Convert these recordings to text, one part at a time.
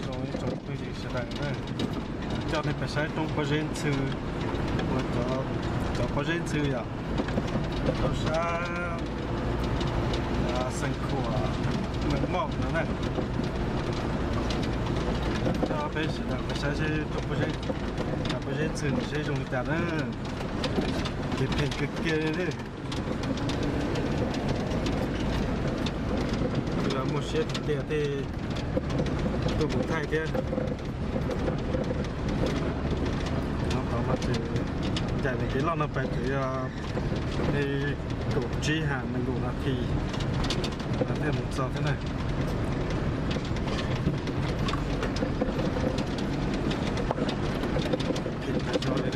Zoo ib tsoom phooj ywg sawv daws na, coj nej pais saib roob pob zeb ntxhw, uas cov pob zeb ntxhw yom, rau sab Xeev Khuam, Mees Moj no na. Coj peb sawv daws pais saib seb roob pob zeb, cov pob zeb ntxhw no seb zoo li cas na. Ces phem kawg kiag li. Muaj siab tiag tiag, tuaj mus thaij thiab. Nyob tod mas ces ncaim nws kev loj no pais tseem yog li kaum tsib ha nees nkaum nas this thiaj mus txog thiab na. Phem tas zog li.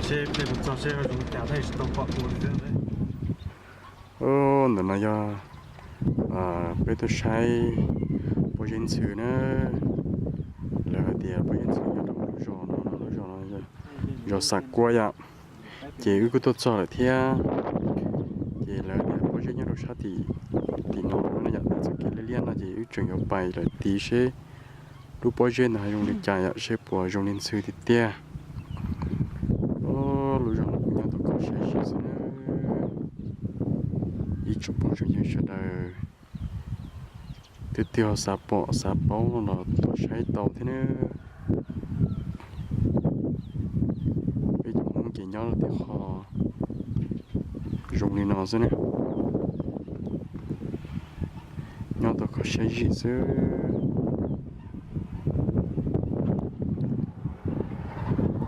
Seb peb mus txog seb zoo li cas thiaj tsis tau pom ua li thiab. Ntawm no yog peb tuaj saib pob zeb ntxhw na. Lawv hais tias pob zeb ntxhw nyob rau lub zos no, lub zos no zos Xam Kuab yom. Ces wb kuj tuaj txog lawm thiab. Ces lawv tias pob zeb nyob rau sab tim, tim no no yom, txoj kev liab liab no ces wb tseem yuav pais lawm tid seb lub pob zeb ntawd ho zoo li cas yom, seb puas zoo li ntxhw tiag tiag. Lub zos no kuj nyob tau kho siab zim xwb na. Ib tsoom phooj ywg sawv daws twb twb ho xav pom xav paub los tuaj saib tau thiab na. Peb cov Hmoob ces nyob rau tej qho zoo li no xwb na. Nyob tau kho siab zim xwb.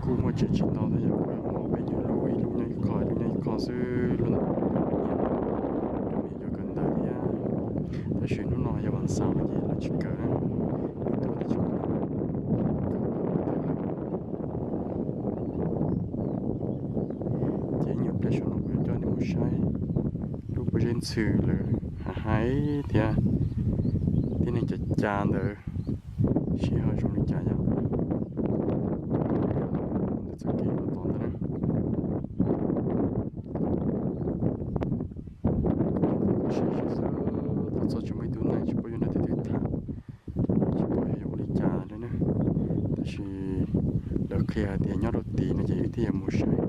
Kuj muaj tsev tsis ntau thiab yom, kuj yog peb nyuag lub, ib lub nyob ib qho, ib lub nyob ib qho xwb, lub ntawd rau me nyuam yaus kawm ntawv thiab. Tab sis hnub no yog vas xaum no ces lawv tsis kawm na, tuaj tab sis ces ib nyuag pliag saum no kuv yuav coj nej mus saib lub pob zeb ntxhw lawv hais thiab, thiab neeg cav cas ntawd seb ho zoo li cas yom. Ntawm txoj kev los tom ntawd na. Txog tsis muaj ib tug neeg, tsis paub yuav nrog twg tham, tsis paub yuav ua li cas li na. Tab sis lawv qhia hais tias nyob rau tid no ces wb thiaj yuav mus saib.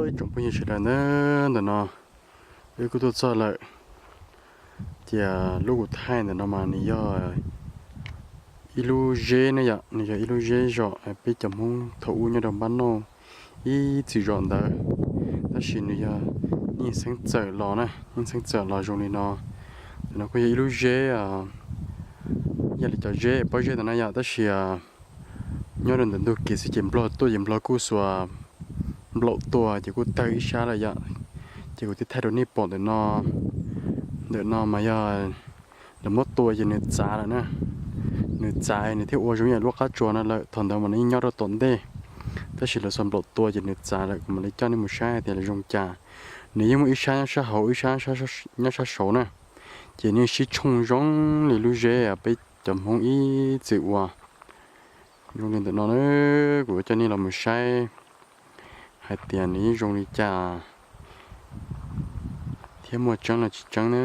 Ib tsoom phooj ywg sawv daws, ntawm no wb kuj tuaj txog lawm. Ces lub kuv thaij ntawm no mas nws yog ib lub zeb ne yom, nws yog ib lub zeb zos peb cov Hmoob thaum ub nyob rau npab nauj ib txwm zos ntawd, tab sis nws yog yeej xeeb txawm los na, yeej xeeb txawm los zoo li no. Ntawm no kuj yog ib lub zeb, yog li cov zeb pob zeb ntawm no yom, tab sis nyob rau ntawm ntug kev xwb ces nplog tuaj ces nplog kuj xuas nplaum tua ces kuj tawg ib sab lawm yom. Ces kuv thiaj thaij rau nej pom ntawm no, ntawm no mas yog lawv muab tua ces nws txav lawm na, nws txav nws thiaj ua zoo yam lub qab tsuas no lawm. Thaum ntawd mas nws yeej nyob rau tom ntej, tab sis lawv xuas nplaum tua ces nws txav lawm. Kuv mam li coj nej mus saib hais tias lawv zoo cas. Nws yeej muaj ib sab nyob sab hauv, ib sab nyob sab saud na, ces nws sib tshooj zoo li lub zeb peb cov Hmoob ib txwm ua. Zoo li ntawm no na, kuv coj nej los mus saib hais tias nws yeej zoo li cas thiab muaj tseeb los tsis tseeb na.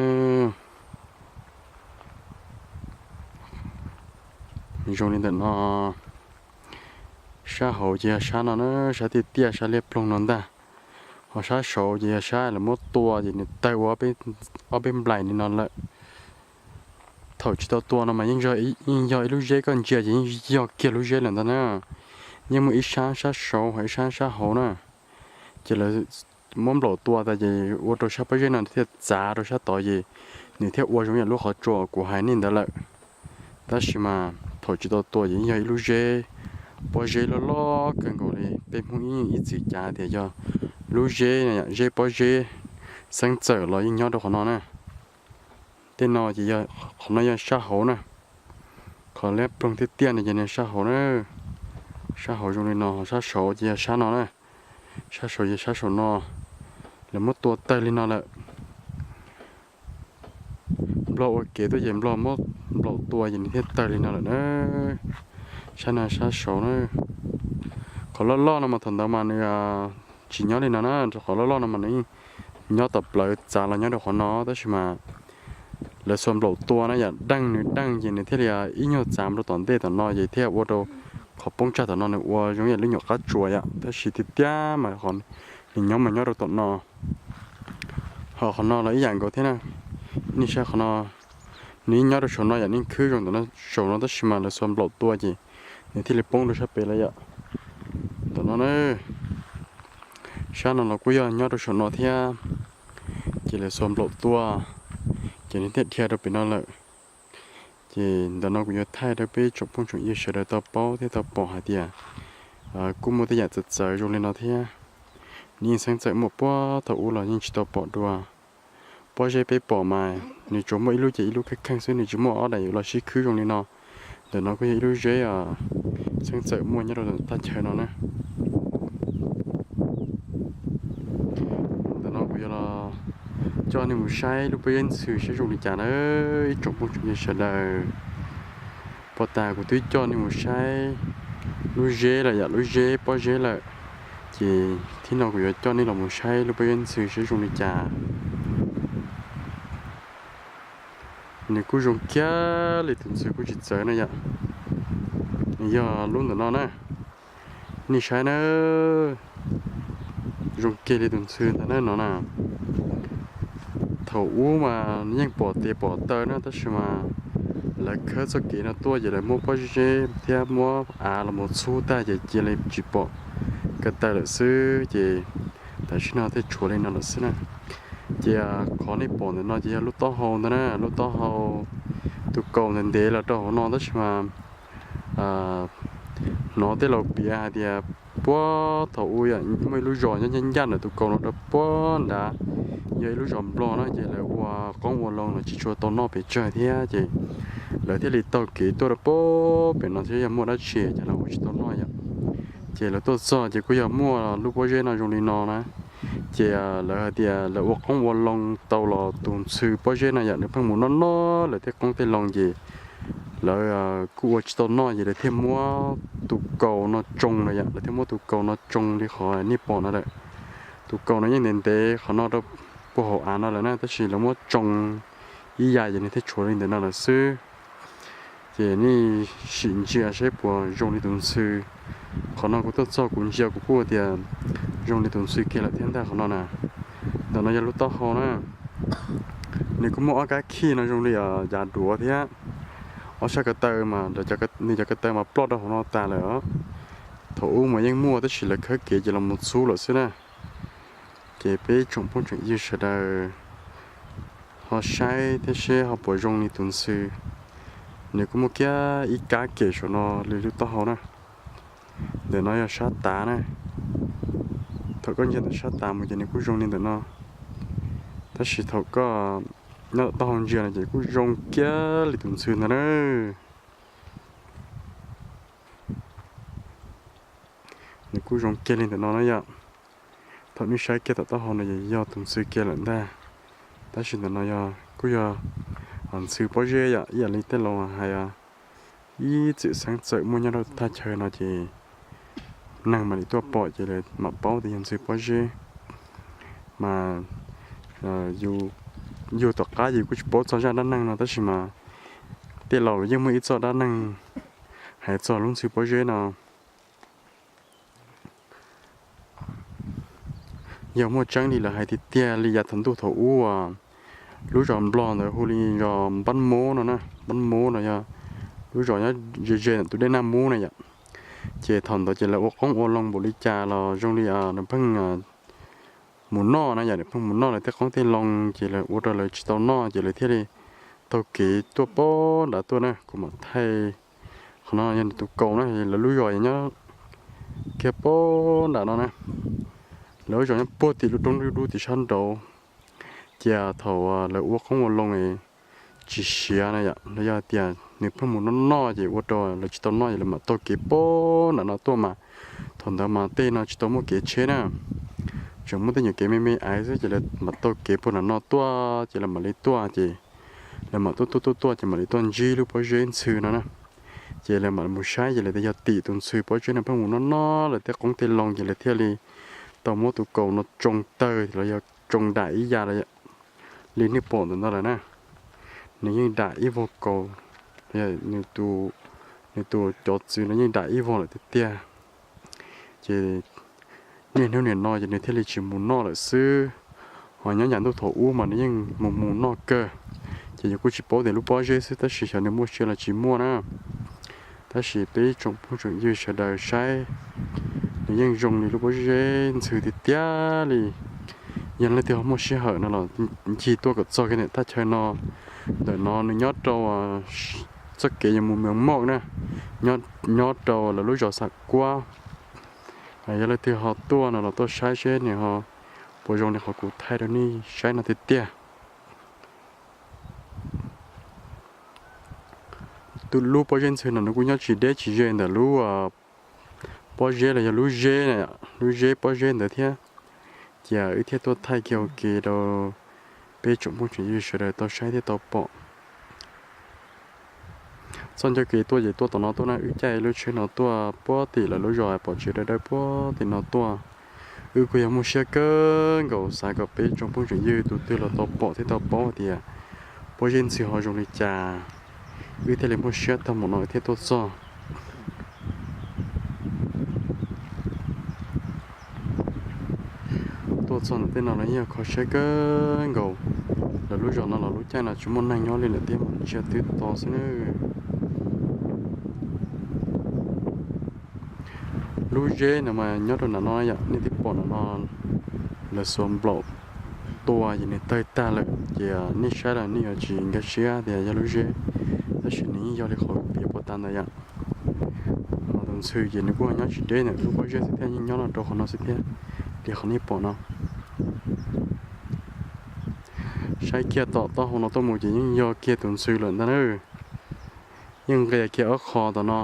Zoo li ntawm no, sab hauv ces yog sab no na, sab tiaj tiaj sab liab ploog no ntag. Ho sab saud ces yog sab lawv muab tua ces nws tawg ua ob peb nplaim li no lawm. Thaum tsis tau tua no mas yeej yog ib lub zeb, koj ntsia ces yeej yog kiag lub zeb lawm ntag na. Yeej muaj ib sab sab saud ho ib sab sab hauv na. Ces lawv muab nplaum tua tas ces ua rau sab pob zeb no thiaj txav rau sab tod ces nws thiaj ua zoo yam lub qhov tsua kuv hais nej ntawd lawm. Tab sis mas thaum tsis tau tua ces yeej yog ib lub zeb, pob zeb loj loj kawg nkaus li. Peb Hmoob ib txwm cav tias yog lub zeb, zeb pob zeb xeeb txawm los yeej nyob rau qhov no na. Tej no ces yog, qhov no yog sab hauv na. Qhov liab ploog tiaj tiaj no ces nws sab hauv na. Sab hauv zoo li no, sab saud ces yog sab no na. Sab saud yog sab saum no, lawv muab tua tawg li no lawm. nplog ua kev tuaj ces nplog muab nplaum tua ces nws thiaj tawg li no lawm na. Sab no sab saud na. Qhov loj loj no mas thaum ntawd mas nws tsis nyob li no na, qhov loj loj no mas nws nyob tom plawv txav los nyob rau qhov no tab sis mas lawv xuas nplaum tua na yom, deej nws deej ces nws thiaj li ib nyuag txav rau tom ntej tom no ces thiaj ua rau qhov poob tsag tom no nws ua zoo yam lub nyuam qab tsuas yom, tab sis tiag tiag mas nws nyob mas nyob rau tom no. Ho qhov no los ib yam nkaus thiab na, nej saib qhov no, nws nyob rau saum no yom, nej khwb zoo tom no saum no tab sis mas lawv xuas nplaum tua ces nws thiaj li poob rau sab pem lawm yom. Tom no na, sab no los kuj yog nyob rau saum no thiab, ces lawv xuas nplaum tua ces nws thiaj dhia rau pem no lawm. Ces ntawm no kuv yuav thaij rau peb tsoom phooj tsoom ywg sawv daws tau paub thiab tau pom hais tias kuj muaj tej yam txawv txawv zoo li no thiab. Nws yeej xeeb txawm muaj puag thaum ub los yeej tsis tau pom dua. Pob zeb peb pom mas nws tsuas muaj ib lub ces ib lub kheej kheej xwb, nws tsis muaj ob daim yuav los sib khwb zoo li no. Ntawm no kuj yog ib lub zeb xeeb txawm muaj nyob rau thaj chaw no na. Ntawm no kuv yuav los coj nej mus saib lub pob zeb ntxhw saib zoo li cas na, ib tsoom phooj tsoom ywg sawv daws. Pom tas kuv twb coj nej mus saib lub zeb lawm yom, lub zeb pob zeb lawm, ces thib no kuv yuav coj nej los mus saib lub pob zeb ntxhw saib zoo li cas. Nws kuj zoo kiag li tus ntxhw kuj tsis txawv na yom. Nws yog lub ntawm no na, nej saib na, zoo kiag li tus ntxhw ntag na no na. Thaum ub mas yeej pom tes pom taw na tab sis mas lawv khawb txoj kev no tuaj ces lawv muab pob zeb thiab muab av los mus txhub tag ces cia li tsis pom ko taw lawm xwb ces tam sim no thiaj tshuav li no lawm xwb na. Ces qhov nej pom ntawm no ces yog lub taub hau ntag na, lub taub hau. Tus kaus ntev ntev los rau hauv no tab sis mas hnov tej laus piav hais tias puag thaum ub muaj ib lub zos nyob ncaj ncaj ntawm tus kaus no rau puag nrad, yog ib lub zos nplog na ces lawv ua qoob ua loo los tsis tshua tau noj pes tsawg thiab ces lawv thiaj li taug kev tuaj rau puag pem no thiab yog muaj dab tsi ces lawv ua tsis tau noj yom. Ces lawv tuaj txog ces kuj yog muaj lub pob zeb no zoo li no na. Ces lawv hais tias lawv ua qoob ua loo tau los tus ntxhw pob zeb no yom, nws pheej mus noj noj lawv tej qoob tej loo ces lawv kuj ua tsis tau noj ces lawv thiaj muab tus kaus no tsoo na yom, lawv thiaj muab tus kaus no tsoo li qhov nej pom no lawm. Tus kaus no yeej ntev ntev qhov no rau puag hauv av no lawm na tab sis lawv muab tsoo ib yam ces nws thiaj tshuav li ntawm no lawm xwb. Ces nej sim ntsia saib puas zoo li tus ntxhw. Qhov no kuv tuaj txog kuv ntsia kuv kuj tias zoo li tus ntxhw kiag lawm thiab ntag qhov no na. Ntawm no yog lub taub hau na. Nws kuj muaj ob kab khij no zoo li yav duav thiab. Ob sab ko taw mas nws cov ko taw mas ploj rau hauv no tas lawm os. Thaum ub mas yeej muaj tab sis lawv khawb kev ces los mus txhub lawm xwb na. Ces peb tsoom phooj tsoom ywg sawv daws ho saib thiab seb ho puas zoo li tus ntxhw. Nws kuj muaj kiag ib kab kem saum no li lub taub hau na. Ntawm no yog sab tav na. Thaum koj ntsia ntawm sab tav mus ces nws kuj zoo li ntawm no. Tab sis thaum koj nyob tom taub hau ntsia no ces kuj zoo kiag li tus ntxhw ntag na. Nws kuj zoo kiag li ntawm no na yom. Thaum nej saib kiag tom taub hau no ces yog tus ntxhw kiag lawm ntag. Tab sis ntawm no yog kuj yog ntxhw pob zeb yom, ib yam li tej laus hais ib txwm xeeb txawm muaj nyob rau thaj chaw no ces neeg mam li tuaj pom ces lawv mam paub tias yog ntxhw pob zeb. Mas yus tom qab yus kuj tsis paub txog zaj dab neeg no tab sis mas tej laus yeej muaj ib txoj dab neeg hais txog lub ntxhw pob zeb no. Yog muaj tseeb li lawv hais tiag tiag li yav thaum ntuj thaum ub, lub zos Nplog ntawd hu li zos Npab Mub no na, Npab Mub no yog lub zos nyob ze ze ntawm tus dej Naj Mub na yom. Ces thaum ntawd ces lawv ua qoob ua loo npaum li cas los zoo li nws pheej mus noj na yom, nws pheej mus noj lawv tej qoob tej loo ces lawv ua rau lawv tsis tau noj ces lawv thiaj li taug kev tuaj pob nrad tuaj na. Kuv mam thaij, qhov no yog nws tus kaus na, lawv lub zos nyob kiag pob nram no na. Lawv lub zos nyob puag tim lub roob dub dub tim sab nraud. Ces thaum lawv ua qoob ua loo tsis siav na yom, los yog tias nws pheej mus noj noj ces ua rau lawv tsis tau noj ces lawv mam taug kev puag nram no tuaj mas. Thaum ntawd mas tej no tsis tau muaj kev tsheb na, tseem muaj tej nyuam kev me me aiv xwb ces lawv mam taug kev puag nram no tuaj ces lawv mam li tuaj ces Lawv mam tuaj tuaj tuaj tuaj ces mam li tuaj ntsib lub pob zeb ntxhw no na. Ces lawv mam mus saib ces lawv tias yog tim tus ntxhw pob zeb no pheej mus noj noj lawv tej qoob tej loo ces lawv thiaj li tau muab tus kaus no tsoo tawg los yog tsoo dam ib yam li nej pom ntawm no lawm na. Nws yeej dam ib vog kaus, nws tus cov txwv no yeej dam ib vog lawm tiag tiag. Ces niaj hnub nim no ces nws thiaj li tsis mus noj lawm xwb. Ho nyob yav ntuj thaum ub mas nws yeej mus mus noj kawg. Ces yus kuj tsis paub tias lub pob zeb xwb tab sis xyov nws muaj sia los tsis muaj na. Tab sis peb tsoom phooj tsoom ywg sawv daws saib, nws yeej zoo li lub pob zeb ntxhw tiag tiag li. Yog leej twg ho muaj sij hawm no los ncig tuaj kom txog kiag ntawm thaj chaw no. Ntawm no nws nyob rau txoj kev yuav mus Mees Moj na, nyob rau lawv lub zos Xam Kuab. Yog leej twg ho tuaj no los tuaj saib seb nws ho puas zoo li qhov kuv thaij rau nej saib no tiag tiag. Lub pob zeb ntxhw no nws kuj nyob tsis deb tsis ze ntawm lub pob zeb los yog lub zeb, lub zeb pob zeb ntawd thiab. Ces wb thiaj tuaj thaij kiag ua ke rau peb tsoom phooj tsoom ywg sawv daws tau saib thiab tau pom. Txoj ncauj kev tuaj ces tuaj tom no tuaj na, wb caij lub tsheb no tuaj puag tim lawv lub zos pom tsev dawb dawb puag tim no tuaj. Wb kuj yog muaj siab kawg nkaus xav kom peb tsoom phooj tsoom ywg tus twg los tau pom thiab tau paub hais tias pob zeb ntxhw ho zoo li cas, wb thiaj li muaj siab tag mus no thiaj tuaj txog. Tuaj txog ntawm tej no los yeej yog kho siab kawg nkaus. Lawv lub zos no los lub caij no tsis muaj neeg nyob li lawm thiab mas ntsia twb to xwb na. Lub zeb no mas nyob rau ntawm no yom, nej twb pom ntawm no lawv xuas nplaum tua ces nws tawg tag lawm ces nej saib los nej yuav tsis nkag siab tias yog lub zeb, tab sis nws yeej yog li qhov piav puag ta ntawd yom. Ho tus ntxhw ces nws kuj nyob tsis deb ntawm lub pob zeb xwb thiab, yeej nyob no rau qhov no xwb thiab, li qhov nej pom no. Saib kiag tom taub hau no tuaj mus ces yeej yog kiag tus ntxhw lawm ntag na. Yeej nqis kiag ob qho tom no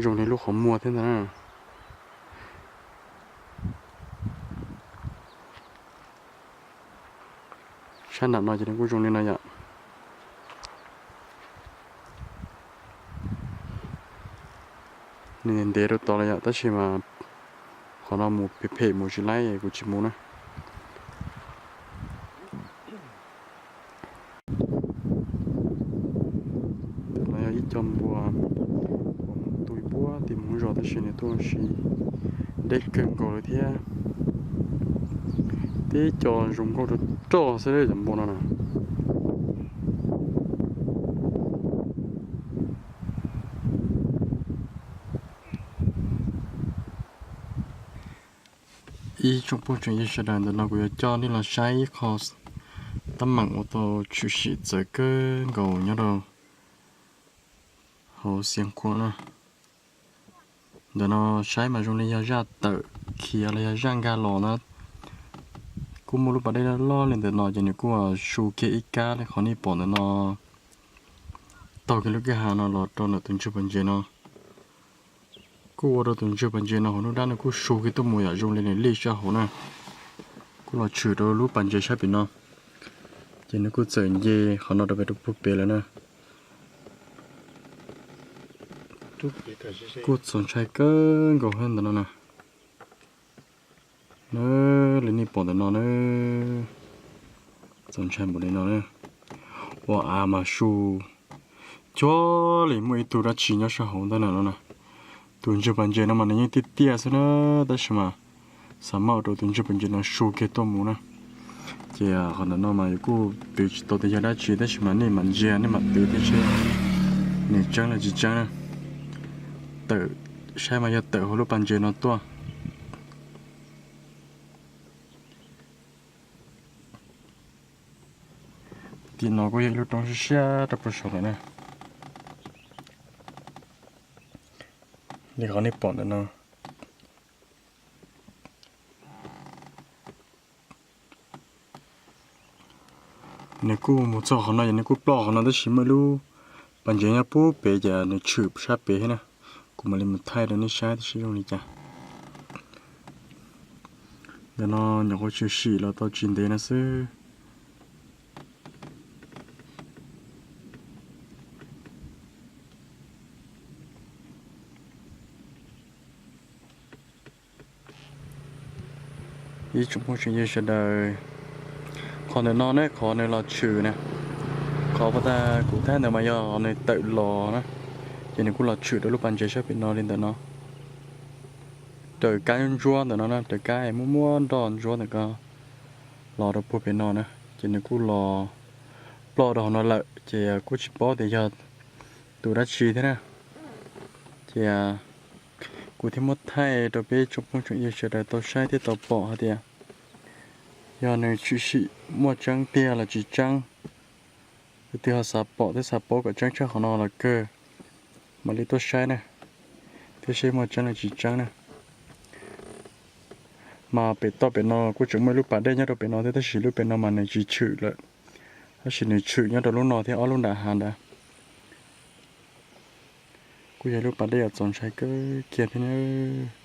zoo li lub qhov muag thiab ntag na. Sab nram no ces nws kuj zoo li no yom. Nws ntev rau tod lawm yom, tab sis mas qhov no mus phem phem mus tsis laib kuv tsis mus na. Ntawm no yog ib co npua uas mus tu puag tim mus zos tab sis nws tuaj ua si deb kawg nkaus li thiab. Tib co zoo nkauj rog rog xwb cov npua no na. Ib tsoom phooj tsoom ywg sawv daws, ntawm no kuv yuav coj nej los saib ib qho teeb meem uas tau tshwm sim txawv kawg nkaus nyob rau hauv Xiav Khuam na. Ntawm no saib mas zoo li yog zaj tawm khiav los yog zaj nkag los na. Kuj muaj lub pas dej loj loj li ntawm no ces nws kuj su kiag ib kab li qhov nej pom ntawm no, taug kiag lub kwj ha no los rau ntawm tus ntsuag pas ntses no. Kuj ua rau tus ntsuag pas ntses no hauv nruab dab no kuj su kiag tuaj mus yom, zoo li nws lij sab hauv na. Kuj los tshwm rau lub pas ntses sab pem no, ces nws kuj txawm nce qhov no rau pem rau puag pem lawm na. Kuj txaus ntshai kawg nkaus thiab ntawm no na. Na, li nej pom ntawm no na, txaus ntshai npaum li no na. Ua av mas su cuag li muaj ib tug dab tsi nyob sab hauv ntawm no na. Tus ntsuag pas ntses no mas nws yeej tiaj tiaj xwb na, tab sis mas xav maj ua rau tus ntsuag pas ntses no su kiag tuaj mus na. Ces qhov ntawm no mas yus kuj twv tsis tau tias yog dab tsi tab sis mas nej mam ntsia nej mam twv thiab seb nws tseeb los tsis tseeb na. Tawm, saib mas yog tawm hauv lub pas ntses no tuaj. Tim no kuj yog ib lub roob siab siab rau puag saum lawm na. Li qhov nej pom ntawm no. Nws kuj mus txog qhov no ces nws kuj ploj qhov no tab sis muaj ib lub pas ntses nyob puag pem ces nws tshwm sab pem thiab na. Kuv mam li mus thaij rau nej saib tab sis zoo li cas. Ntawm no nyuam qhuav tshwm sim los tau tsis ntev no xwb. Ib tsoom phooj tsoom ywg sawv daws, qhov ntawm no ne qhov nws los tshwm na, qhov pas tas kuv thaij ntawd mas yog nws tawm los na, ces nws kuj los tshwm rau lub pas ntses sab pem no li ntawm no, raws kab ntsuab ntawm no na, raws kab muaj muaj nroj ntsuab ntawm ko los rau puag pem no na, ces nws kuj los ploj rau hauv no lawm ces kuj tsis paub tias yog tus dab tsi thiab na. Ces kuv thiaj muab thaij rau peb tsoom phooj tsoom ywg sawv daws tau saib thiab tau pom hais tias yog nws tshwm sim muaj tseeb tiag los tsis tseeb. Leej twg ho xav pom thiab xav paub kom tseeb tshaj qhov no los kawg mam li tuaj saib na, thiab seb muaj tseeb los tsis tseeb na. Mas pem toj pem no kuj tseem muaj ib lub pas dej nyob rau pem no thiab, tab sis lub pem no mas nws tsis tshwm lawm, tab sis nws tshwm nyob rau lub no thiab ob lub nram hav ntawd. Kuj yog ib lub pas dej uas txaus ntshai kawg kiag thiab nawb.